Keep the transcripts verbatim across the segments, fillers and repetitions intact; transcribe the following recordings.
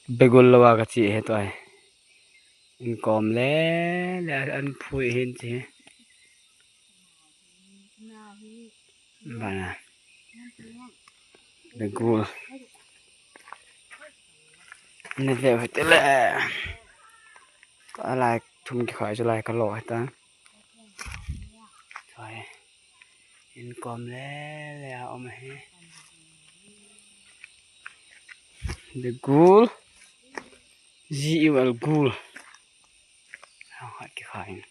Begul lou a kache hi tua hi. Inkom le le an phui hin che. Bana. Begul. Ne ve hite le. Ka lai thum kikhai chu lai kalo hita. Choi. Inkom le le a um hi. Begul. G U L gul. Hang khat kikhai in.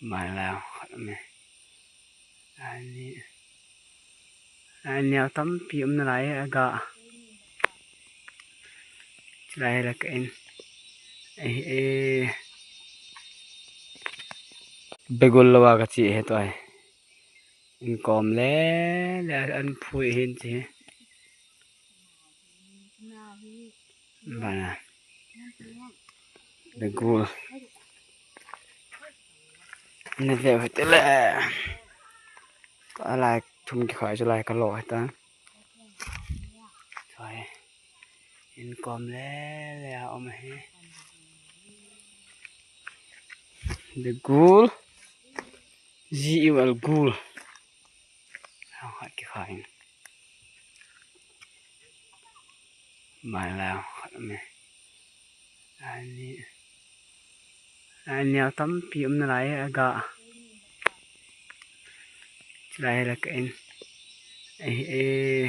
Mai la khat me. Ani. Ani tampi um nalai aga. Chulai la ka in. Eh, eh. Begul lou a kache hi tua hi. Inkom le le an phui hin che. Bana. Begul. Ne ve hite le. Ka lai thum kikhai chu lai kalo hita. Choi. Inkom le le a um hi. Begul. G U L gul. Hang khat kikhai in. Mai la khat me. Ani. Ani tampi um nalai aga. Chulai la ka in. Eh, eh.